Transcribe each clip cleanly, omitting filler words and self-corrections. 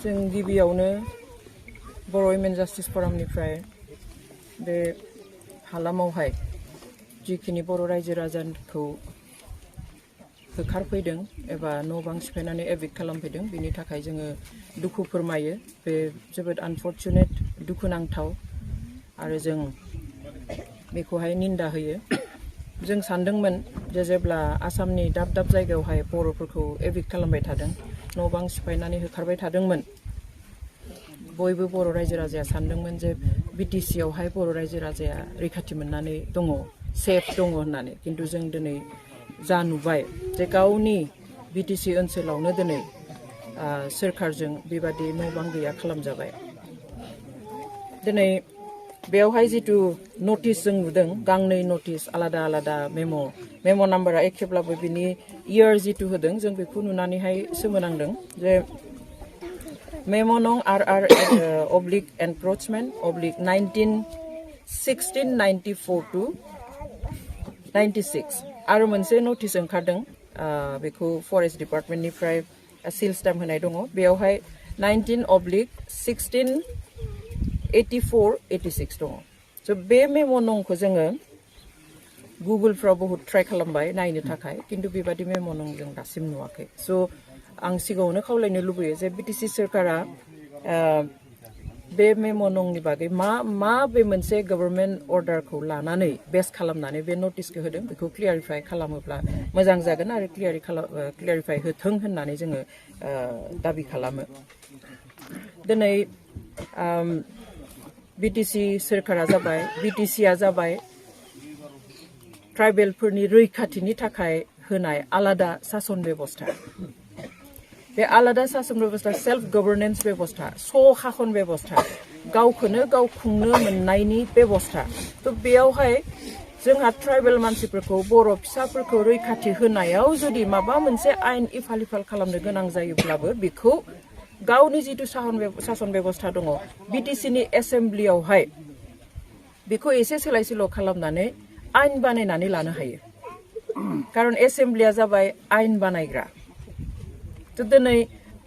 जों गिबियावनो बर' women justice फरामनिफ्राय बे हालामावहाय जिखिनि बर' रायजो राजाखौ होखारफैदों एबा न' बां सिफायनानै एभिक्ट खालामफैदों बिनि थाखाय जोङो दुखु फोरमायो। बे जोबोद आनफर्चुनेट दुखुनांथाव आरो जों बेखौहाय निन्दा होयो। जों सानदोंमोन जे जेब्ला आसामनि दाब दाब जायगायावहाय बर'फोरखौ एभिक्ट खालामबाय थादों न' बां सिफायनानै होखारबाय थादोंमोन बयबो बर' रायजो राजाया सानदोंमोन जे बिटिसि आवहाय बर' रायजो राजाया रैखाथि मोननानै दङ सेफ दङ होननानै किन्तु जों दिनै जा नुबाय जे गावनि बिटिसि ओनसोलावनो दिनै सोरखारजों बेबादि न' बां गैया खालामजाबाय। दिनै बेयावहाय जितु नटिस जों नुदों गांनै नटिस आलादा आलादा मेम' नाम्बारा एखेब्लाबो बिनि इयार जितु होदों जों बेखौ नुनानैहाय सोमोनांदों जे मेम' नं RR oblique encroachment oblique 1694 to 96 आरो मोनसे नटिस ओंखारदों बेखौ फरेस्ट डिपार्टमेन्टनिफ्राय सिल स्टाम्प होनाय दङ बेयावहाय 19/16/84-86 दङ। स' बे मेम' नंखौ जोङो गुगोलफ्राव बहुत ट्राइ खालामबाय नायनो थाखाय किन्तु बेबादि मेम' नं जों दासिम नुवाखै। स' आं सिगाङावनो खावलायनो लुबैयो जे बिटिसि सोरखारा बे मेम' नंनि बागै मा बे मोनसे गभर्नमेन्ट अर्डारखौ लानानै बेस खालामनानै बे नटिसखौ होदों बेखौ क्लियारिफाइ खालामोब्ला मोजां जागोन आरो क्लियारिफाइ होथों होननानै जोङो दाबि खालामो। दिनै बिटिसि सोरखारा जाबाय बिटिसिआ जाबाय ट्राइबेलफोरनि रैखाथिनि थाखाय होनाय आलादा सासन बेबस्था। बे आलादा सासन बेबस्था सेल्फ गभर्नेन्स बेबस्था स'खाखन बेबस्था गावखौनो गाव खुंनो मोननायनि बेबस्था। थ' बेयावहाय जोंहा ट्राइबेल मानसिफोरखौ बर' फिसाफोरखौ रैखाथि होनायाव जुदि माबा मोनसे आयेन इफाल खालामनो गोनां जायोब्लाबो बेखौ गावनि जितु सासन बेबस्था दङ बिटिसिनि एसेम्ब्लियावहाय बेखौ एसे सोलाय सोल' खालामनानै आयेन बानायनानै लानो हायो। खारन एसेम्ब्लिया जाबाय आयेन बानायग्रा। थ' दिनै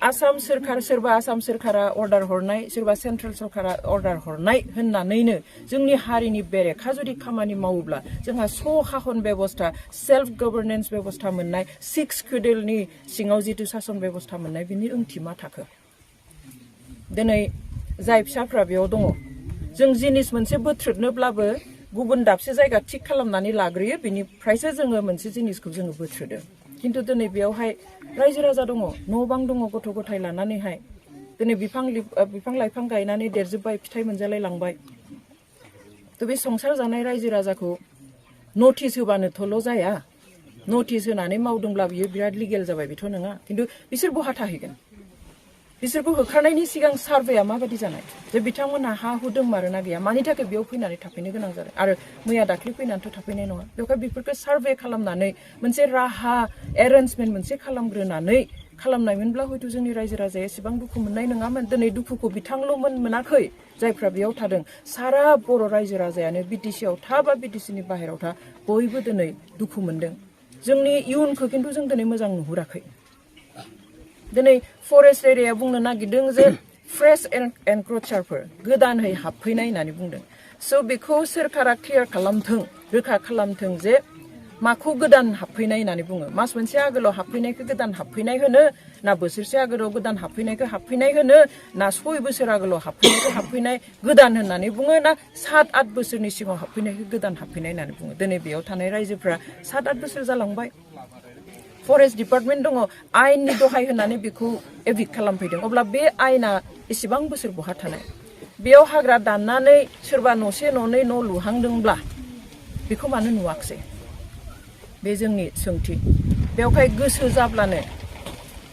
आसाम सोरखार सोरबा आसाम सोरखारा अर्डार हरनाय सोरबा सेन्ट्रेल सोरखारा अर्डार हरनाय होननानैनो जोंनि हारिनि बेरेखा जुदि खामानि मावोब्ला जोंहा स'खाखन बेबस्था सेल्फ गभर्नेन्स बेबस्था मोननाय 6 सिड्युलनि सिङाव जितु सासन बेबस्था मोननाय बिनि ओंथि मा थाखो? दिनै जाय फिसाफ्रा बेयाव दङ जों जिनिस मोनसे बोथ्रोदनोब्लाबो गुबुन दाबसे जायगा थिक खालामनानै लाग्रोयो बिनिफ्रायसो जोङो मोनसे जिनिसखौ जोङो बोथ्रोदो। किन्तु दिनै बेयावहाय रायजो राजा दङ न' बां दङ गथ' गथाय लानानैहाय दिनै बिफां लाइफां गायनानै देरजोब्बाय फिथाइ मोनजालाय लांबाय। थ' बे संसार जानाय रायजो राजाखौ नटिस होबानोथ'ल' जाया नटिस होनानै मावदोंब्ला बियो बिराद लिगेल जाबाय बेथ' नङा। किन्तु बिसोर बहा थाहैगोन? बिसोरखौ होखारनायनि सिगां सार्भेया माबायदि जानाय जे बिथांमोनहा हा हु दंमारोना गैया मानि थाखाय बेयाव फैनानै थाफैनो गोनां जादों आरो मैया दाख्लै फैनानैथ' थाफैनाय नङा। बेवहाय बेफोरखौ सार्भे खालामनानै मोनसे राहा एरेन्जमेन्ट मोनसे खालामनायमोनब्ला हयथ' जोंनि रायजो राजाया एसेबां दुखु मोननाय नङामोन। दिनै दुखुखौ बिथांल' मोनाखै जायफ्रा बेयाव थादों सारा बर' रायजो राजायानो बिटिसिआव था बा बिटिसिनि बाहेराव था बयबो दिनै दुखु मोनदों। जोंनि इयुनखौ खिन्थु जों दिनै मोजां नुहुराखै। दिनै फरेस्ट एरिया बुंनो नागिरदों जे फ्रेश एनक्रोचारफोर गोदानहै हाबफैनाय होननानै बुंदों। स' बेखौ सोरखारा क्लियार खालामथों रोखा खालामथों जे माखौ गोदान हाबफैनाय होननानै बुङो। मास मोनसे आगोलाव हाबफैनायखौ गोदान हाबफैनाय होनो ना बोसोरसे आगोलाव गोदान हाबफैनायखौ हाबफैनाय होनो ना 6 बोसोर आगोलाव हाबफैनायखौ हाबफैनाय गोदान होननानै बुङो ना 7-8 बोसोरनि सिगाङाव हाबफैनायखौ गोदान हाबफैनाय होननानै बुङो। दिनै बेयाव थानाय रायजोफ्रा 7-8 बोसोर जालांबाय। फरेस्ट डिपार्टमेन्ट दङ आयेननि दहाय होननानै बेखौ एभिक्ट खालामफैदों। अब्ला बे आयेना एसेबां बोसोर बहा थानाय? बेयाव हाग्रा दाननानै सोरबा न'से न'नै न' लुहांदोंब्ला बेखौ मानो नुवाखसै? बे जोंनि सोंथि। बेवहाय गोसो जाब्लानो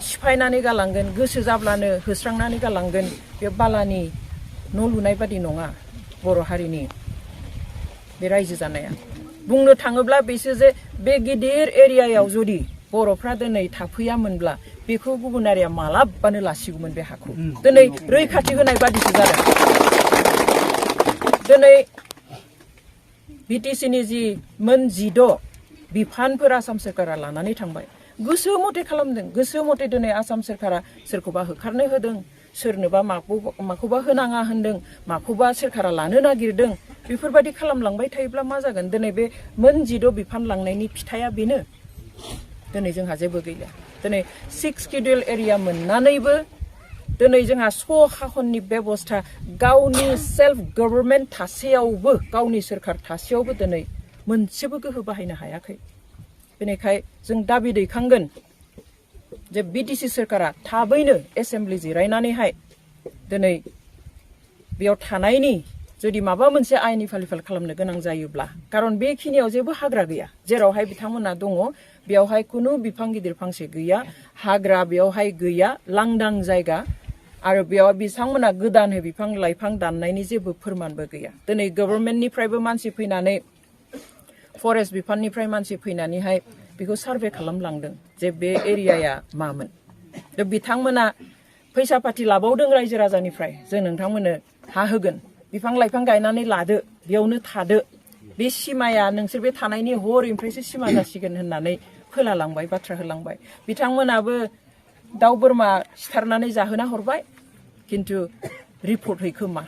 सिफायनानै गालांगोन गोसो जाब्लानो होस्रांनानै गालांगोन बे बालानि न' लुनाय बादि नङा बर' हारिनि बे रायजो जानाया। बुंनो थाङोब्ला बिसोर जे बे गिदिर एरियायाव जुदि बर'फ्रा दिनै थाफैयामोनब्ला बेखौ गुबुन हारिया मालाबानो लासिगौमोन बे हाखौ। दिनै रैखाथि होनाय बादिसो जादों। दिनै बिटिसिनि जि मोन 16 बिफानफोर आसाम सोरखारा लानानै थांबाय गोसो मथे खालामदों। गोसो मथे दिनै आसाम सोरखारा सोरखौबा होखारनो होदों सोरनोबा माखौबा होनाङा होनदों माखौबा सोरखारा लानो नागिरदों बेफोरबायदि खालामलांबाय थायोब्ला मा जागोन दिनै बे मोन 16 बिफान लांनायनि फिथाइया बेनो दिनै जोंहा जेबो गैला दिनै 6 स्केड्युल एरिया मोननानैबो दिनै जोंहा हाखननि बेबस्था गावनि सेल्फ गभर्नमेन्ट थासेयावबो गावनि सोरखार थासेयावबो दिनै मोनसेबो गोहो बाहायनो हायाखै बेनिखाय जों दाबि दैखांगोन जे बिटिसि सोरखारा थाबैनो एसेम्ब्लि जिरायनानैहाय दिनै बेयाव थानायनि जुदि माबा मोनसे आयेननि फालिफाल खालामनो गोनां जायोब्ला खारन बेखिनियाव जेबो हाग्रा गैया जेरावहाय बिथांमोना दङ बेयावहाय खुनु बिफां गिदिर फांसे गैया हाग्रा बेयावहाय गैया लांदां जायगा आरो बेयाव बिथांमोना गोदानै बिफां लाइफां दाननायनि जेबो फोरमानबो गैया दिनै गभर्नमेन्टनिफ्रायबो मानसि फैनानै फरेस्ट बिफाननिफ्राय मानसि फैनानैहाय बेखौ सार्भे खालामलांदों जे बे एरियाया मामोन बिथांमोना फैसा पाति लाबावदों रायजो राजानिफ्राय जों नोंथांमोननो हा होगोन बिफां लाइफां गायनानै लादो बेयावनो थादो बे सिमाया नोंसोर बे थानायनि हरनिफ्रायसो सिमा जासिगोन होननानै फोलालांबाय बाथ्रा होलांबाय बिथांमोनाबो दाउ बोरमा सिथारनानै जाहोना हरबाय किन्तु रिपर्ट हैखोमा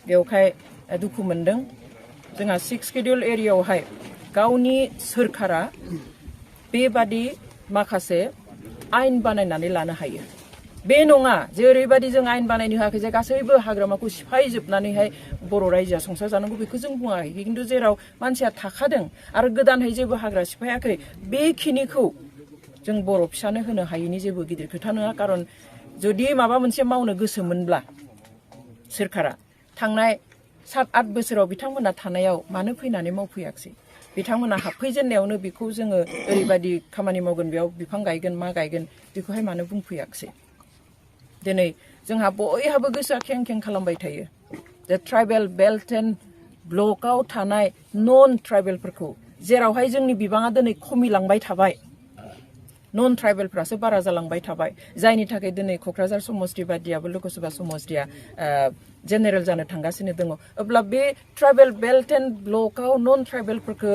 बेवहाय दुखु मोनदों जोंहा 6 स्केड्युल एरियायावहाय गावनि सोरखारा बेबादि माखासे आयेन बानायनानै लानो हायो बे नङा जे ओरैबायदि जों आयेन बानायनो होआखै जे गासैबो हाग्रामाखौ सिफायजोबनानैहाय बर' रायजोआ संसार जानांगौ बेखौ जों बुङाखै किन्तु जेराव मानसिया थाखादों आरो गोदानहै जेबो हाग्रा सिफायाखै बेखिनिखौ जों बर' फिसानो होनो हायैनि जेबो गिदिर खोथा नङा खारन जुदि माबा मोनसे मावनो गोसोमोनब्ला सोरखारा थांनाय 7-8 बोसोराव बिथांमोना थानायाव मानो फैनानै मावफैयाखै बिथांमोना हाबफैजेननायावनो बेखौ जोङो ओरैबायदि खामानि मावगोन बेयाव बिफां गायगोन मा गायगोन बेखौहाय मानो बुंफैयाखै दिनै जोंहा बयहाबो गोसोआ खें खें खालामबाय थायो जे ट्राइबेल बेल्ट एन्ड ब्लकआव थानाय नन ट्राइबेलफोरखौ जेरावहाय जोंनि बिबाङा दिनै खमिलांबाय थाबाय नन ट्राइबेलफ्रासो बारा जालांबाय थाबाय जायनि थाखाय दिनै क'क्राझार समष्टि बादियाबो लोकसभा समष्टिया जेनेरेल जानो थांगासिनो दङ अब्ला बे ट्राइबेल बेल्ट एन्ड ब्लकआव नन ट्राइबेलफोरखौ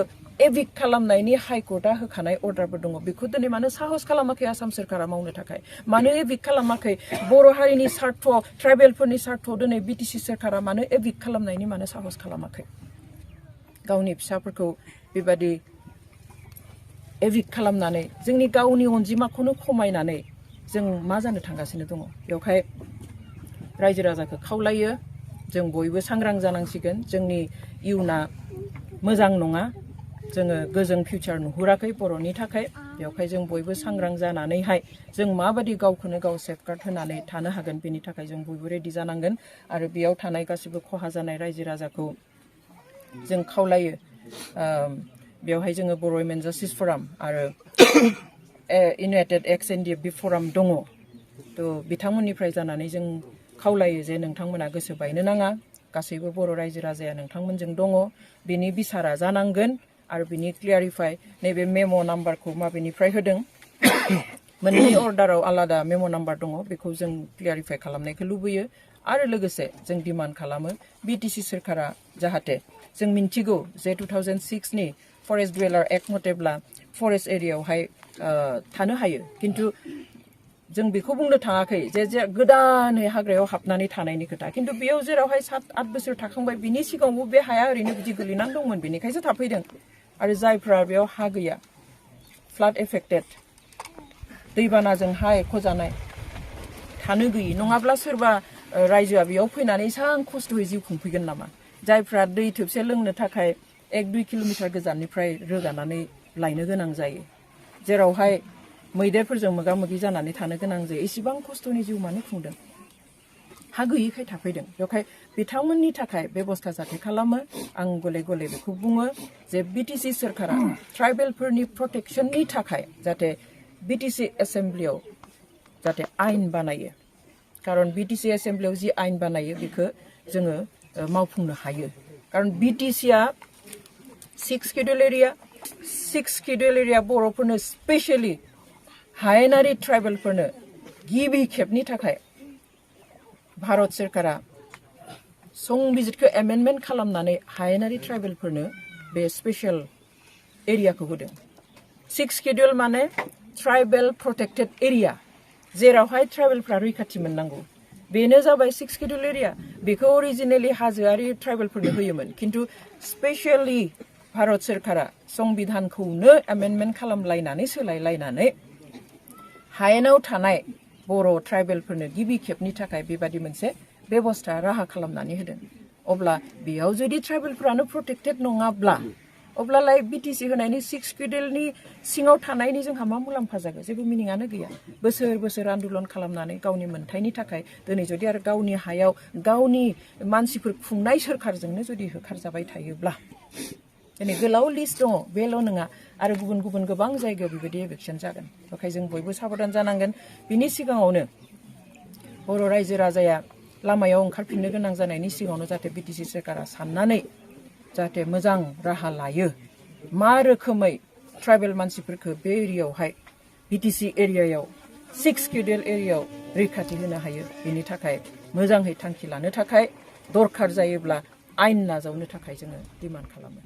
एभिक्ट खालामनायनि हाइकर्टआ होखानाय अर्डारबो दङ बेखौ दिनै मानो साहस खालामाखै आसाम सोरखारा मावनो थाखाय मानो एभिक्ट खालामाखै बर' हारिनि सार्थ ट्राइबेलफोरनि सार्थआव दिनै बिटिसि सोरखारा मानो एभिक्ट खालामनायनि मानो साहस खालामाखै गावनि फिसाफोरखौ बेबादि एभिक्ट खालामनानै जोंनि गावनि अनजिमाखौनो खमायनानै जों मा जानो थांगासिनो दङ बेवहाय रायजो राजाखौ खावलायो जों बयबो सांग्रां जानांसिगोन जोंनि इयुना मोजां नङा जोङो गोजों फिउचार नुहुराखै बर'नि थाखाय बेवहाय जों बयबो सांग्रां जानानैहाय जों माबादि गावखौनो गाव सेफगार्ड होनानै थानो हागोन बेनि थाखाय जों बयबो रेडि जानांगोन आरो बेयाव थानाय गासिबो खहा जानाय रायजो राजाखौ जों खावलायो बेवहाय जोङो बर' वुमेन जास्टिस फराम आरो इउनाइटेड एक्स एनडिएफबि फराम दङ थ' बिथांमोननिफ्राय जानानै जों खावलायो जे नोंथांमोना गोसो बायनो नाङा गासैबो बर' रायजो राजाया नोंथांमोनजों दङ बिनि बिसारा जानांगोन आरो बिनि क्लियारिफाइ नैबे मेम' नाम्बारखौ माबेनिफ्राय होदों मोननै अर्डाराव आलादा मेम' नाम्बार दङ बेखौ जों क्लियारिफाइ खालामनायखौ लुबैयो आरो लोगोसे जों डिमान्ड खालामो बिटिसि सोरखारा जाहाथे जों मिन्थिगौ जे 2006 नि फरेस्ट डुवेलार एक्ट मथेब्ला फरेस्ट एरियायावहाय थानो हायो किन्तु जों बेखौ बुंनो थाङाखै जे गोदानै हाग्रायाव हाबनानै थानायनि खोथा किन्तु बेयाव जेरावहाय 7-8 बोसोर थाखांबाय बिनि सिगाङावबो बे हाया ओरैनो बिदि गोलैनानै दंमोन बेनिखायसो थाफैदों आरो जायफ्रा बेयाव हा गैया फ्लाड एफेक्टेड दैबानाजों हा एख'जानाय थानो गैयि नङाब्ला सोरबा रायजोआ बेयाव फैनानै एसां खस्थ'यै जिउ खुंफैगोन नामा जायफ्रा दै थोबसे लोंनो थाखाय 1-2 किल'मिटार गोजाननिफ्राय रोगानानै लायनो गोनां जायो जेरावहाय मैदेरफोरजों मोगा मोगि जानानै थानो गोनां जायो इसिबां खस्थ'नि जिउ मानो खुंदों हा गैयैखाय थाफैदों बेवहाय बिथांमोननि थाखाय बेबस्था जाथे खालामो आं गले गले बेखौ बुङो जे बिटिसि सोरखारा ट्राइबेलफोरनि प्रटेक्शननि थाखाय जाथे बिटिसि एसेम्ब्लियाव जाथे आयेन बानायो खारन बिटिसि एसेम्ब्लियाव जि आयेन बानायो बेखौ जोङो मावफुंनो हायो खारन बिटिसिआ 6 स्केड्युल एरिया बर'फोरनो स्पेशली हायेनारि ट्राइबेलफोरनो गिबि खेबनि थाखाय भारत सोरखारा संबिजितखौ एमेन्डमेन्ट खालामनानै हायेनारि ट्राइबेलफोरनो बे स्पेशल एरियाखौ होदों 6 स्केड्युल माने ट्राइबेल प्रोटेक्टेड एरिया जेरावहाय ट्राइबेलफ्रा रैखाथि मोननांगौ बेनो जाबाय 6 शिड्यूल एरिया बेखौ अरिजिनेलि हाजोआरि ट्राइबेलफोरनो होयोमोन खिन्थु स्पेशली भारत सरकारा संबिधानखौनो एमेन्डमेन्ट खालामलायनानै सोलायलायनानै हायेनाव थानाय बर' ट्राइबेलफोरनो गिबि खेबनि थाखाय बेबादि मोनसे बेबस्था राहा खालामनानै होदों अब्ला बेयाव जुदि ट्राइबेलफ्रानो प्रोटेक्टेड नङाब्ला अब्लालाय बिटिसि होनायनि 6 शिड्यूलनि सिङाव थानायनि जोंहा मा मुलाम्फा जागोन जेबो मिनिङानो गैया बोसोर बोसोर आन्दोलन खालामनानै गावनि मोन्थायनि थाखाय दिनै जुदि आरो गावनि हायाव गावनि मानसिफोर खुंनाय सोरखारजोंनो जुदि होखारजाबाय थायोब्ला दिनै गोलाव लिस्ट दङ बेल' नङा आरो गुबुन गुबुन गोबां जायगायाव बेबायदि एभेक्सन जागोन बेखायनो जों बयबो साबधान जानांगोन बिनि सिगाङावनो बर' रायजो राजाया लामायाव ओंखारफिननो गोनां जानायनि सिगाङावनो जाहाथे बिटिसि सोरखारा साननानै जाहाथे मोजां राहा लायो मा रोखोमै ट्राइबेल मानसिफोरखौ बे एरियायावहाय बिटिसि एरियायाव 6 शिड्यूल एरियायाव रैखाथि होनो हायो बेनि थाखाय मोजाङै थांखि लानो थाखाय दरखार जायोब्ला आयेन नाजावनो थाखाय जोङो डिमान्ड खालामो